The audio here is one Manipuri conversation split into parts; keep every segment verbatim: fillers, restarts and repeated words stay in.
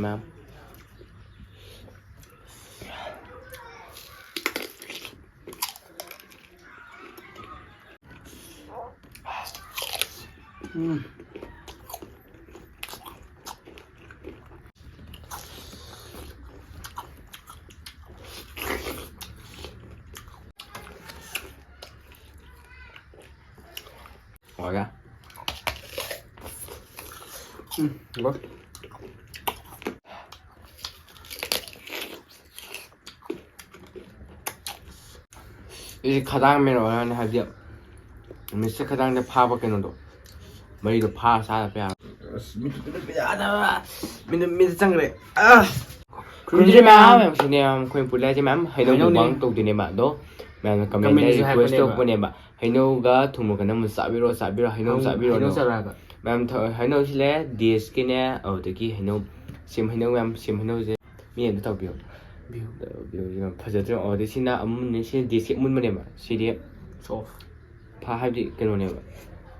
ꯃꯌꯥꯝ꯫ ꯎꯝ꯫ ꯍꯥꯎꯔꯦ꯫ ꯎꯝ, ꯍꯥꯎꯔꯦ꯫ ꯁꯤꯁꯦ ꯈꯗꯥꯡ ꯃꯦꯟ ꯑꯣꯏꯔꯅꯤ, ꯍꯥꯏꯕꯗꯤ ꯃꯤꯁꯦ ꯈꯗꯥꯡꯗ ꯐꯥꯕ ꯀꯩꯅꯣꯗꯣ, ꯃꯔꯤꯗꯣ ꯐꯥꯔ ꯆꯥꯗꯕ ꯌꯥꯔꯣꯏ꯫ ꯑꯁ, ꯃꯤꯠꯇꯨꯗ ꯌꯥꯗꯕ꯫ ꯃꯤꯠꯇ, ꯃꯤꯠꯇ ꯆꯪꯈ꯭ꯔꯦ꯫ ꯑꯁ! ꯈꯨꯔꯨꯝꯖꯔꯤ ꯃꯌꯥꯝ꯫ ꯁꯤꯅꯦ ꯑꯩꯈꯣꯏ ꯄꯨꯜꯂꯦ ꯍꯥꯏꯁꯦ ꯃꯌꯥꯝ꯫ ꯍꯩꯅꯧ ꯍꯩꯅꯧꯅꯦ꯫ ꯃꯨꯛꯕꯥꯡ ꯇꯧꯗꯣꯏꯅꯦꯕ꯫ ꯑꯗꯣ ꯃꯌꯥꯝꯅ comment ꯗ ꯀꯃꯦꯟꯗꯁꯨ request ꯍꯥꯏꯔꯛꯄꯅꯦꯕ꯫ ꯇꯧꯔꯛꯄꯅꯦꯕ, "ꯍꯩꯅꯧꯒ ꯊꯨꯝꯒ ꯀꯅꯝꯕ ꯆꯥꯕꯤꯔꯣ, ꯆꯥꯕꯤꯔꯣ, ꯍꯩꯅꯧ ꯍꯩꯅꯧ, ꯆꯥꯕꯤꯔꯣ" ꯍꯩꯅꯧ ꯅꯣ꯫ ꯆꯥꯔꯣ ꯍꯥꯏꯕ꯫ ꯃꯌꯥꯝ ꯊ-, ꯍꯩꯅꯧꯁꯤ ꯂꯩꯔꯦ, ꯗꯦꯁꯀꯤꯅꯦ, ꯑꯗꯨꯗꯒꯤ ꯍꯩꯅꯧ, ꯁꯦꯝ ꯍꯩꯅꯧ ꯃꯌꯥꯝ, ꯁꯦꯝ ꯍꯩꯅꯧꯁꯦ ꯃꯤ ꯑꯝꯇ ꯇꯧꯕꯤꯌꯣ꯫ ꯕꯤꯌꯨ꯫ ꯇꯧꯕꯤꯌꯣ, ꯌꯥꯝ ꯐꯖꯗ꯭ꯔꯣ? ꯑꯣ, ꯑꯗꯩ ꯁꯤꯅ ꯑꯃꯨꯟꯕꯅꯦ, ꯁꯤꯅ ꯗꯦꯁꯀꯤ ꯑꯃꯨꯟꯕꯅꯦꯕ꯫ ꯁꯤꯗꯤ soft꯫ ꯐꯥ-, ꯍꯥꯏꯕꯗꯤ ꯀꯩꯅꯣꯅꯦꯕ,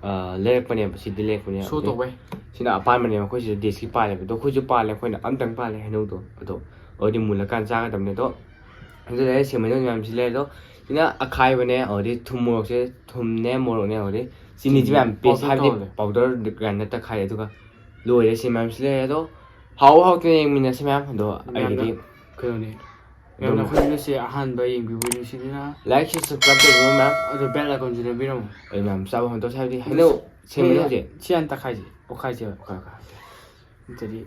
ꯑ, ꯂꯩꯔꯛꯄꯅꯦꯕ, ꯁꯤꯗꯤ ꯂꯩꯔꯛꯄꯅꯦꯕ꯫ Show ꯑꯗꯩ ꯇꯧꯕꯩ꯫ ꯁꯤꯅ ꯑꯄꯥꯟꯕꯅꯦꯕ, ꯑꯩꯈꯣꯏ ꯁꯤꯗ ꯗꯦꯁꯀꯤ ꯄꯥꯜꯂꯦꯕ꯫ ꯑꯗꯣ ꯑꯩꯈꯣꯏꯁꯨ ꯄꯥꯜꯂꯦ, ꯑꯩꯈꯣꯏꯅ ꯑꯝꯇꯪ ꯄꯥꯜꯂꯦ ꯍꯩꯅꯧꯗꯣ꯫ ꯑꯗꯣ ꯑꯗꯨꯗꯤ ꯃꯨꯜꯂꯀꯥꯟ ꯆꯥꯒꯗꯕꯅꯦ꯫ ꯑꯗꯣ ꯑꯗꯨ ꯂꯩꯔꯦ, ꯁꯦꯝ ꯍꯩꯅꯧ ꯃꯌꯥꯝꯁꯤ ꯂꯩꯔꯦ꯫ ꯑꯗꯣ ꯁꯤꯅ ꯑꯈꯥꯏꯕꯅꯦ, ꯑꯗꯩ ꯊꯨꯝ ꯃꯣꯔꯣꯛꯁꯦ, ꯊꯨꯝꯅꯦ, ꯃꯣꯔꯣꯛꯅꯦ, ꯑꯗꯩ ꯆꯤꯅꯤꯁꯤ ꯆꯤꯅꯤ ꯃꯌꯥꯝ paste powder ꯍꯥꯏꯕꯗꯤ ꯇꯧꯔꯦ꯫ Powder grind ꯅꯠꯇ ꯈꯥꯏ꯫ ꯑꯗꯨꯒ ꯂꯣꯏꯔꯦ, ꯁꯤ ꯃꯌꯥꯝꯁꯤ ꯂꯩꯔꯦ꯫ ꯑꯗꯣ ꯍꯥꯎ ꯍꯥꯎꯇꯅ ꯌꯦꯡꯃꯤꯟꯅꯁꯤ ꯃꯌꯥꯝ꯫ ꯑꯗꯣ ꯃꯌꯥꯝꯅ ꯑꯩꯒꯤꯗꯤ ꯀꯩꯅꯣꯅꯦ꯫ ꯑꯗꯨꯝ ꯃꯌꯥꯝꯅ ꯑꯩꯈꯣꯏ video ꯁꯦ ꯑꯍꯥꯟꯕ ꯌꯦꯡꯕꯤꯕ ꯑꯣꯏꯅ ꯁꯤꯗꯅ like, share, subscribe ꯇꯧꯕꯤꯌꯣ ꯃꯌꯥꯝ꯫ ꯑꯗꯣ bell icon ꯁꯨ ꯅꯝꯕꯤꯔꯝꯃꯣ꯫ ꯑꯩ ꯃꯌꯥꯝ ꯆꯥꯕ ꯍꯧꯅ ꯇꯧꯁꯦ, ꯍꯥꯏꯕꯗꯤ ꯍꯩꯅꯧ ꯁꯦꯝꯕꯗ ꯁꯤ, ꯍꯧꯖꯤꯛ ꯁꯤ ꯍꯥꯟꯅ ꯇꯛꯈꯥꯏꯁꯦ, ꯑꯣꯠꯈꯥꯏꯁꯦꯕ꯫ Okay, okay, okay. ꯅꯠꯇ꯭ꯔꯗꯤ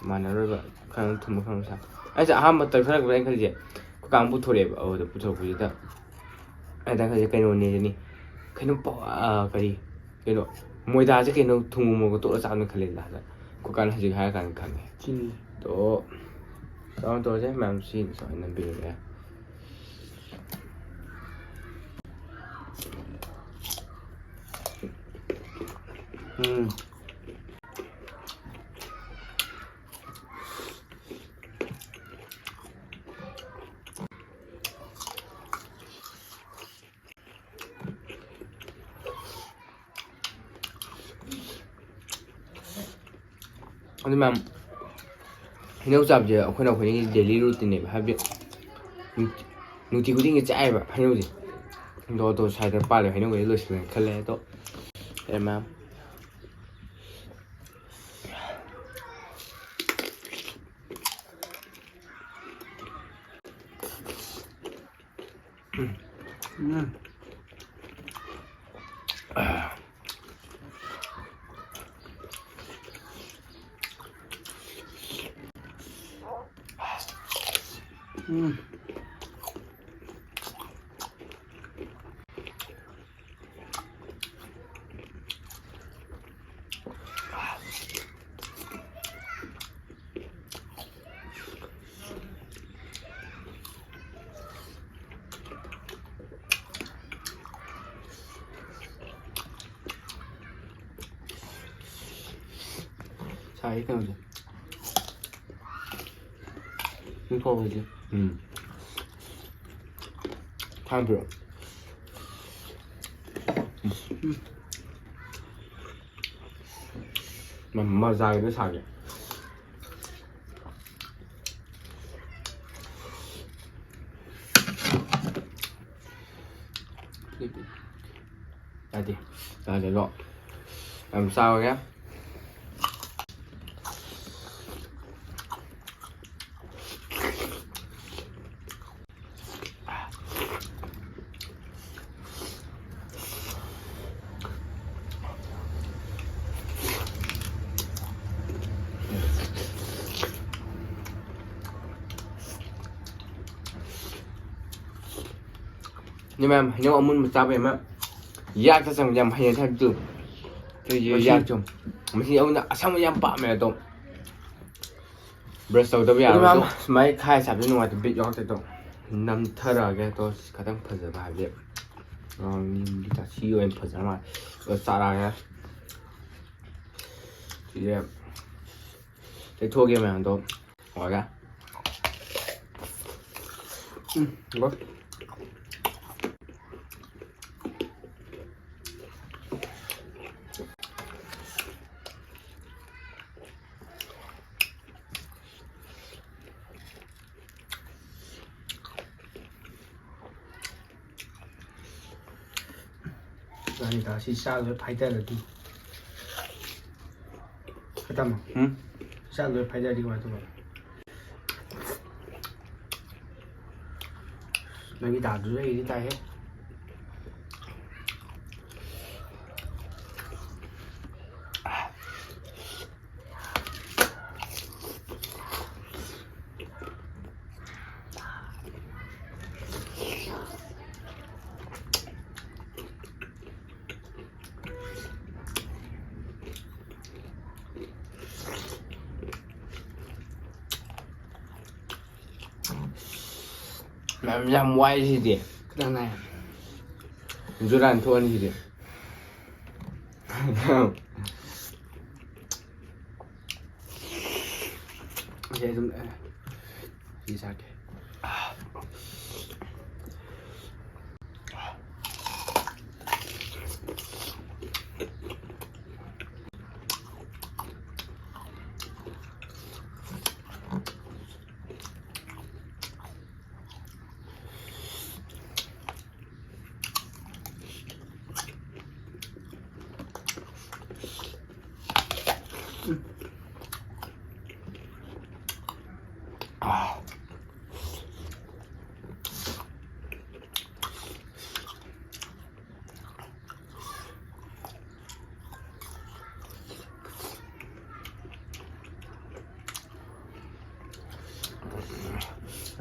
ꯃꯥꯟꯅꯔꯣꯏꯕ, ꯈꯔ ꯊꯨꯝꯕ ꯈꯔ ꯁꯥ꯫ ꯑꯩꯁꯦ ꯑꯍꯥꯟꯕ ꯇꯛꯊꯔꯛꯄꯗ ꯑꯩꯅ ꯈꯜꯂꯤꯁꯦ, ꯑꯩꯈꯣꯏ ꯀꯥꯡꯕꯨ ꯄꯨꯊꯣꯔꯛꯑꯦꯕ, ꯑꯗꯨꯗ ꯄꯨꯊꯣꯔꯛꯄꯁꯤꯗ ꯑꯩꯅ ꯈꯜꯂꯤꯁꯦ ꯀꯩꯅꯣꯅꯦ ꯁꯤꯅꯤ꯫ ꯀꯩꯅꯣ ꯄꯥꯎ-, ꯑ, ꯀꯔꯤ? ꯀꯩꯅꯣ, ꯃꯣꯏꯗꯥꯁꯦ ꯀꯩꯅꯣ ꯊꯨꯝ ꯃꯣꯔꯣꯛꯀ ꯇꯣꯠꯂ ꯆꯥꯕꯅ ꯈꯜꯂꯦ ꯂꯥꯁꯇ꯫ ꯑꯩꯈꯣꯏ ꯀꯥꯟꯗ ꯍꯧꯖꯤꯛ ꯍꯥꯏꯔ ꯀꯥꯟꯗ ꯈꯪꯉꯦ꯫ ꯆꯤꯅꯤ꯫ ꯑꯗꯣ, ꯀꯃꯥꯏꯅ ꯇꯧꯔꯁꯦ? ꯃꯌꯥꯝ ꯁꯤ ꯁꯨꯃꯥꯏꯅ ꯅꯝꯕꯤꯔꯒꯦ꯫ ꯎꯝ꯫ ꯑꯗꯨ ꯃꯌꯥꯝ, ꯍꯩꯅꯧ ꯆꯥꯕꯁꯦ ꯑꯩꯈꯣꯏꯅ ꯑꯩꯈꯣꯏꯒꯤ daily routineꯅꯦꯕ, ꯍꯥꯏꯕꯗꯤ ꯅꯨꯡꯇꯤ ꯈꯨꯗꯤꯡꯒꯤ ꯆꯥꯏꯌꯦꯕ ꯍꯩꯅꯧꯁꯦ꯫ ꯑꯗꯣ ꯑꯗꯣ ꯁ꯭ꯋꯥꯏꯗ ꯄꯥꯜꯂꯤꯕ ꯍꯩꯅꯧꯈꯩꯗꯤ ꯂꯣꯏꯁꯤꯜꯂꯦꯅ ꯈꯜꯂꯦ꯫ ꯑꯗꯣ ꯑꯦ ꯃꯌꯥꯝ ꯎꯝ꯫ ꯎꯝ꯫ ꯁꯥꯏ ꯀꯩꯅꯣꯁꯦ꯫ ꯁꯨꯝ ꯊꯣꯛꯑꯁꯦ꯫ ꯎꯝ꯫ ꯊꯥꯡ ꯄꯤꯔꯛꯑꯣ꯫ ꯎꯝ꯫ ꯃ-, ꯃꯖꯥꯒꯤꯗ ꯁꯥꯒꯦ꯫ ꯌꯥꯗꯦ꯫ ꯌꯥꯗꯦꯀꯣ꯫ ꯌꯥꯝ ꯆꯥꯎꯔꯦ꯫ ꯅꯦ ꯃꯌꯥꯝ, ꯍꯩꯅꯧ ꯑꯃꯨꯟꯕ ꯆꯥꯕꯩ ꯑꯃ ꯌꯥꯛꯇ ꯆꯪꯕꯗꯤ ꯌꯥꯝ ꯍꯩꯅꯗꯦ ꯍꯥꯏꯕꯗꯨ꯫ ꯑꯗꯨꯒꯤ ꯃꯁꯤ ꯌꯥꯛ ꯆꯪ-, ꯃꯁꯤ ꯑꯃꯨꯟꯕ ꯑꯁꯪꯕ ꯌꯥꯝ ꯄꯥꯝꯃꯦ ꯑꯗꯣ꯫ Brush ꯇꯧꯗꯕ ꯌꯥꯔꯣꯏ꯫ ꯏꯃꯥ, ꯁꯨꯃꯥꯏꯅ ꯈꯥꯏ ꯆꯥꯕꯗꯤ ꯅꯨꯡꯉꯥꯏꯇꯦ, ꯕꯤꯠ ꯌꯥꯎꯔꯛꯇꯦ꯫ ꯑꯗꯣ ꯅꯝꯊꯔꯛꯑꯒꯦ꯫ ꯑꯗꯣ ꯈꯤꯇꯪ ꯐꯖꯕ ꯍꯥꯏꯕꯗꯤ, ꯑ, ꯁꯤ ꯑꯣꯏꯅ ꯐꯖꯅ ꯃꯥꯜꯂꯦ꯫ ꯑꯗꯣ ꯆꯥꯔꯛꯑꯒꯦ꯫ ꯁꯤꯁꯦ ꯇꯩꯊꯣꯛꯑꯒꯦ ꯃꯌꯥꯝꯗꯣ꯫ ꯂꯣꯏꯔꯦ꯫ ꯎꯝ, ꯂꯣꯏ꯫ ꯅꯤꯇꯥ, ꯁꯤ ꯆꯥꯛ ꯂꯣꯏ ꯐꯥꯏꯗꯔꯗꯤ꯫ ꯈꯇꯝ꯫ ꯎꯝ? ꯆꯥꯛ ꯂꯣꯏ ꯐꯥꯏꯗꯔꯗꯤ ꯀꯃꯥꯏꯅ ꯇꯧꯕ? ꯅꯪꯒꯤ ꯗꯥꯜꯗꯨꯁꯨ ꯑꯩꯒꯤꯗꯤ ꯇꯥꯏꯍꯦ꯫ ꯃꯌꯥꯝ ꯌꯥꯝ ꯋꯥꯏ ꯁꯤꯗꯤ꯫ ꯈꯤꯇꯪ ꯉꯥꯏ꯫ ꯖꯨꯔꯥꯟ ꯊꯣꯛꯑꯅꯤ ꯁꯤꯗꯤ꯫ ꯁꯤ ꯑꯗꯨꯝ, ꯑꯦ, ꯁꯤ ꯆꯥꯒꯦ꯫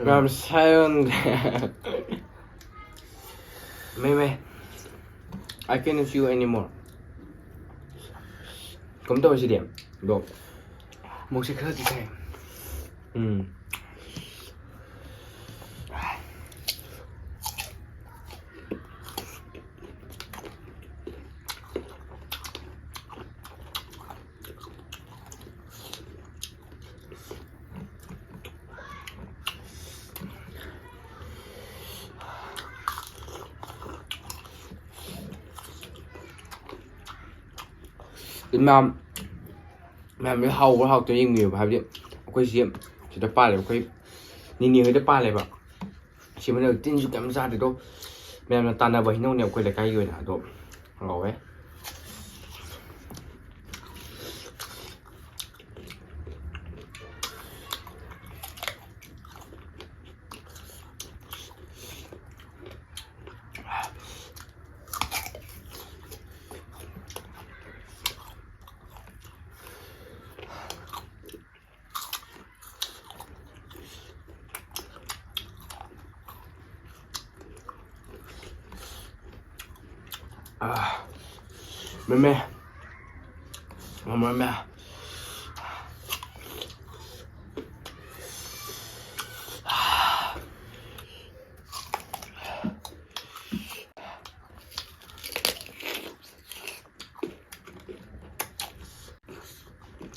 ꯌꯥꯝ ꯁꯥꯏꯌꯣꯟ꯫ ꯃꯩ, ꯃꯩ꯫ I cannot see you anymore꯫ ꯀꯝ ꯇꯧꯔꯁꯤꯗꯤ? ꯑꯗꯣ꯫ ꯃꯣꯛꯁꯦ ꯈꯔꯗꯤ ꯁꯥꯏ꯫ ꯎꯝ꯫ ꯃꯌꯥꯝ, ꯃꯌꯥꯝꯁꯦ ꯍꯥꯎꯕ꯭ꯔꯥ ꯍꯥꯎꯇꯕ꯭ꯔꯥ ꯌꯦꯡꯕꯤꯌꯨꯕ꯫ ꯍꯥꯏꯕꯗꯤ ꯑꯩꯈꯣꯏꯁꯤ ꯁꯤꯗ ꯄꯥꯜꯂꯦꯕ, ꯑꯩꯈꯣꯏ ꯅꯤꯅꯦ ꯍꯣꯏꯗ ꯄꯥꯜꯂꯦꯕ꯫ ꯁꯤ ꯃꯅꯨꯡꯗ ꯇꯤꯟꯁꯨ ꯀꯩꯝ ꯆꯥꯗꯦ꯫ ꯑꯗꯣ ꯃꯌꯥꯝꯅ ꯇꯥꯟꯅꯕ ꯍꯩꯅꯧꯅꯦ ꯑꯩꯈꯣꯏ ꯂꯩꯀꯥꯏꯒꯤ ꯑꯣꯏꯅ꯫ ꯑꯗꯣ ꯉꯧꯋꯦ꯫ ꯑꯥ, ꯃꯦꯃꯦ꯫ ꯃꯦꯃꯦ꯫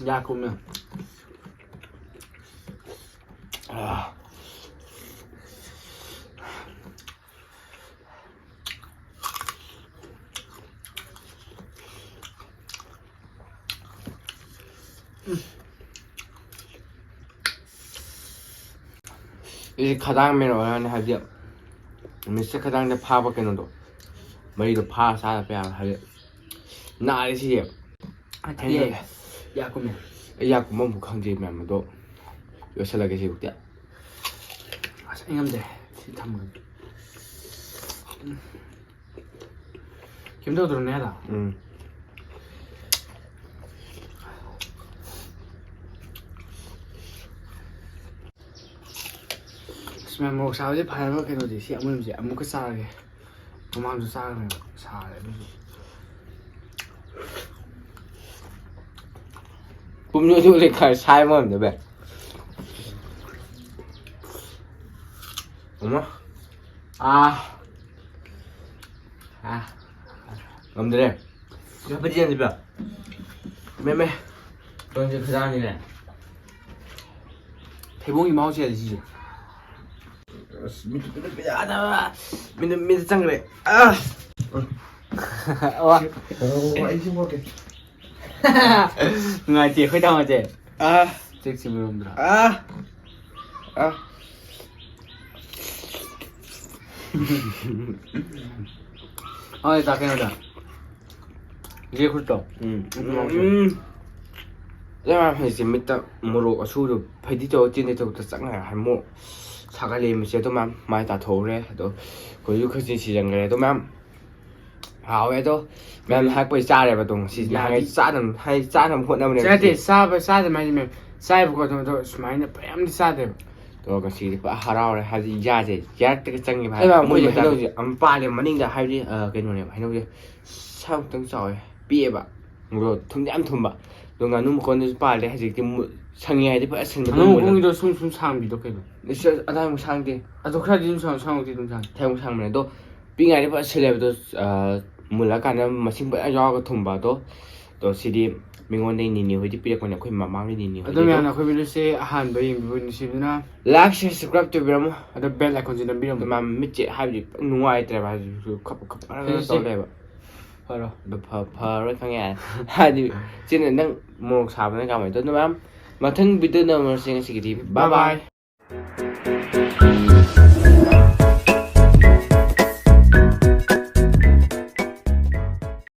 ꯌꯥ ꯀꯨꯝꯃꯦ꯫ ꯑꯥ꯫ ꯑꯩꯁꯦ ꯈꯗꯥꯡ ꯃꯦꯟ ꯑꯣꯏꯔꯅꯤ, ꯍꯥꯏꯕꯗꯤ ꯃꯤꯁꯁꯦ ꯈꯗꯥꯡꯗ ꯐꯥꯕ ꯀꯩꯅꯣꯗꯣ, ꯃꯔꯤꯗꯣ ꯐꯥꯔ ꯆꯥꯗꯕ ꯌꯥꯔꯣꯏ, ꯍꯥꯏꯕꯗꯤ ꯅꯥꯔꯦ ꯁꯤꯁꯦ꯫ ꯑꯦ, ꯌꯥ ꯀꯨꯝꯃꯦ꯫ ꯑꯩ ꯌꯥ ꯀꯨꯝꯕ ꯑꯃꯨꯛ ꯈꯪꯗꯦ ꯃꯌꯥꯝ, ꯑꯗꯣ ꯌꯣꯠꯁꯜꯂꯒꯦ ꯁꯤꯕꯨꯛꯇꯤ꯫ ꯑꯁ, ꯑꯩ ꯉꯝꯗꯦ꯫ ꯁꯤ ꯊꯝꯃꯒꯦ꯫ ꯎꯝ꯫ ꯀꯩꯝ ꯇꯧꯗ꯭ꯔꯣꯅꯦ ꯑꯗꯣ? ꯎꯝ꯫ ꯑꯁ, ꯃꯌꯥꯝ, ꯃꯣꯔꯣꯛ ꯁꯥꯕꯁꯦ ꯐꯔꯕ ꯀꯩꯅꯣꯗꯤ, ꯁꯤ ꯑꯃꯨꯟꯕꯁꯦ ꯑꯃꯨꯛꯀ ꯆꯥꯔꯒꯦ꯫ ꯃꯃꯥꯡꯁꯨ ꯆꯥꯈ꯭ꯔꯦꯕ, ꯁꯥꯔꯦ ꯑꯗꯨꯁꯨ꯫ ꯄꯨꯝꯁꯨ ꯑꯗꯨ ꯂꯩꯈꯥꯏ ꯁꯥꯏꯕ ꯉꯝꯗꯕ꯫ ꯑꯃ꯫ ꯑꯥ꯫ ꯑꯥ꯫ ꯉꯝꯗ꯭ꯔꯦ꯫ ꯌꯥꯝ ꯐꯗꯤ ꯌꯥꯝꯗꯕ꯭ꯔꯥ? ꯃꯦ, ꯃꯦ꯫ ꯇꯣꯟꯁꯦ ꯈꯖꯥꯡꯅꯤꯅꯦ꯫ ꯊꯩꯕꯣꯡꯒꯤ ꯃꯍꯥꯎ ꯆꯦꯜꯂꯦ ꯁꯤꯁꯦ꯫ ꯑꯁ, ꯃꯤꯠꯇ ꯌꯥꯗꯕ꯫ ꯃꯤꯠꯇ, ꯃꯤꯠꯇ ꯆꯪꯈ꯭ꯔꯦ꯫ ꯑꯥ! ꯋꯥ꯫ ꯑꯣ, ꯑꯩꯁꯨ ꯄꯣꯛꯀꯦ꯫ ꯅꯨꯡꯉꯥꯏꯇꯦ, ꯑꯩꯈꯣꯏ ꯇꯥꯃꯣꯁꯦ꯫ ꯑꯥ! ꯆꯦꯛꯁꯤ ꯃꯔꯣꯝꯗ꯭ꯔꯥ? ꯑꯥ! ꯑꯥ! ꯍꯣꯏ, ꯆꯥꯛ ꯀꯩꯅꯣꯗ꯫ ꯖꯦꯛ ꯐ꯭ꯔꯨꯠꯇꯣ꯫ ꯎꯝ ꯎꯝ꯫ ꯌꯥꯝ ꯍꯧꯖꯤꯛꯁꯦ ꯃꯤꯠꯇ ꯃꯣꯔꯣꯛ ꯑꯁꯨꯕꯗꯣ ꯐꯩꯗꯤ ꯇꯧꯔ ꯆꯤꯟꯗꯤ ꯇꯧꯕꯗ ꯆꯪꯉꯦ ꯍꯥꯏ ꯃꯣꯔꯣꯛ ꯁꯥꯒꯠꯂꯦ ꯃꯤꯠꯁꯦ ꯑꯗꯨꯝ ꯃꯌꯥꯝ ꯃꯥꯏ ꯇꯥꯊꯣꯛꯎꯔꯦ ꯑꯗꯣ ꯑꯩꯈꯣꯏꯁꯨ ꯈꯨꯠꯁꯤ ꯁꯤꯖꯟꯈ꯭ꯔꯦ ꯑꯗꯣ ꯃꯌꯥꯝ ꯍꯥꯎꯋꯦ ꯑꯗꯣ ꯃꯌꯥꯝꯅ ꯍꯥꯏꯔꯛꯄꯩ ꯆꯥꯔꯦꯕ ꯑꯗꯣ ꯉꯁꯤꯁꯦ ꯅꯍꯥꯟꯒꯩ ꯆꯥꯅꯕ ꯍꯥꯏ ꯆꯥꯅꯕ ꯍꯣꯠꯅꯕꯅꯦꯕ ꯆꯥꯗꯦ ꯉꯁꯤ꯫ ꯆꯥꯕ ꯆꯥꯗꯕ ꯍꯥꯏꯗꯤ ꯃꯌꯥꯝ ꯆꯥꯏꯕꯀꯣ ꯑꯗꯨꯝ ꯑꯗꯣ ꯁꯨꯃꯥꯏꯅ ꯃꯌꯥꯝꯗꯤ ꯆꯥꯗꯦꯕ꯫ ꯑꯗꯣ ꯉꯁꯤꯗꯤ ꯄꯨꯔꯥ ꯍꯔꯥꯎꯔꯦ ꯍꯥꯏꯕꯗꯤ ꯌꯥꯁꯦ ꯌꯥꯔꯛꯇꯒ ꯆꯪꯉꯤꯕ ꯑꯩ ꯃꯌꯥꯝ ꯃꯣꯏ ꯃꯣꯏ ꯍꯩꯅꯧꯁꯦ ꯌꯥꯝ ꯄꯥꯜꯂꯦ ꯃꯅꯤꯡꯗ ꯍꯥꯏꯕꯗꯤ ꯑ, ꯀꯩꯅꯣꯅꯦꯕ ꯍꯩꯅꯧꯁꯦ ꯁꯥꯃꯨꯛꯇꯪ ꯆꯥꯎꯋꯦ ꯄꯤꯛꯑꯦꯕ ꯑꯗꯣ ꯊꯨꯝꯗꯤ ꯌꯥꯝ ꯊꯨꯝꯕ ꯑꯗꯣ ꯉꯥꯅꯨ ꯃꯈꯣꯟꯗꯁꯨ ꯄꯥꯜꯂꯦ ꯍꯧꯖꯤꯛꯇꯤ ꯃꯨ- ꯁꯪꯉꯤ ꯍꯥꯏꯗꯤ ꯐꯖ ꯁꯟꯕꯗꯣ ꯉꯥꯅꯨ ꯃꯨꯜꯂꯦ꯫ ꯃꯈꯣꯡꯒꯤꯗꯣ ꯁꯨꯝ ꯁꯨꯝ ꯁꯥꯡꯕꯤꯗꯣ ꯀꯩꯅꯣ? ꯑꯗꯥꯏꯃꯨꯛ ꯁꯥꯡꯗꯦ꯫ ꯑꯗꯣ ꯈꯔꯗꯤ ꯑꯗꯨꯝ ꯁꯥꯡ ꯁꯥꯡꯕꯗꯤ ꯑꯗꯨꯝ ꯁꯥꯡ ꯊꯥꯏꯃꯨꯛ ꯁꯥꯡꯕꯅꯦ ꯑꯗꯣ ꯄꯤꯛꯏꯉꯩꯗ ꯐꯖ ꯁꯤꯜꯂꯦꯕ ꯑꯗꯣ ꯑ, ꯃꯨꯜꯂꯀꯥꯟꯗ ꯃꯁꯤꯡ ꯐꯖꯅ ꯌꯥꯎꯔꯒ ꯊꯨꯝꯕ ꯑꯗꯣ ꯑꯗꯣ ꯁꯤꯗꯤ ꯃꯤꯉꯣꯟꯗꯩ ꯅꯤꯅꯤ ꯍꯣꯏꯗꯤ ꯄꯤꯔꯛꯄꯅꯦ ꯑꯩꯈꯣꯏ ꯃꯃꯥꯡꯒꯤ ꯅꯤꯅꯤ ꯍꯣꯏꯗꯤ ꯑꯗꯣ ꯃꯌꯥꯝꯅ ꯑꯩꯈꯣꯏ ꯚꯤꯗꯤꯑꯣꯁꯦ ꯑꯍꯥꯟꯕ ꯌꯦꯡꯕꯤꯕ ꯅꯨꯡꯁꯤꯕꯤꯗꯨꯅ ꯂꯥꯏꯛ ꯁꯦꯌꯔ ꯁꯕꯁꯀ꯭ꯔꯥꯏꯕ ꯇꯧꯕꯤꯔꯝꯃꯣ꯫ ꯑꯗꯣ ꯕꯦꯜ ꯑꯥꯏꯀꯣꯟꯁꯦ ꯅꯝꯕꯤꯔꯝꯃꯣ꯫ ꯑꯗꯣ ꯃꯥ ꯃꯤꯠꯁꯦ ꯍꯥꯏꯕꯗꯤ ꯅꯨꯡꯉꯥꯏꯇ꯭ꯔꯦꯕ ꯍꯥꯏꯕꯗꯤ ꯈꯞ ꯈꯞ ꯈꯞ ꯐꯦꯁꯁꯦ ꯇꯧ ꯂꯩꯕ꯫ ꯐꯔꯣ꯫ ꯑꯗꯣ ꯐ- ꯐꯔꯣꯏ ꯈꯪꯉꯦ ꯍꯥꯏꯗꯤ ꯆꯤꯟꯅ ꯅꯪ ꯃꯣꯔꯣꯛ ꯁꯥꯕꯅ ꯀꯃꯥꯏꯅ ꯇꯧꯗꯣꯏꯅꯣ ꯃꯌꯥꯝ ꯃꯊꯪ ꯚꯤꯗꯤꯑꯣ ꯅꯝꯃꯁꯦ ꯉꯁꯤꯒꯤꯗꯤ ꯕꯥꯏ ꯕꯥꯏ꯫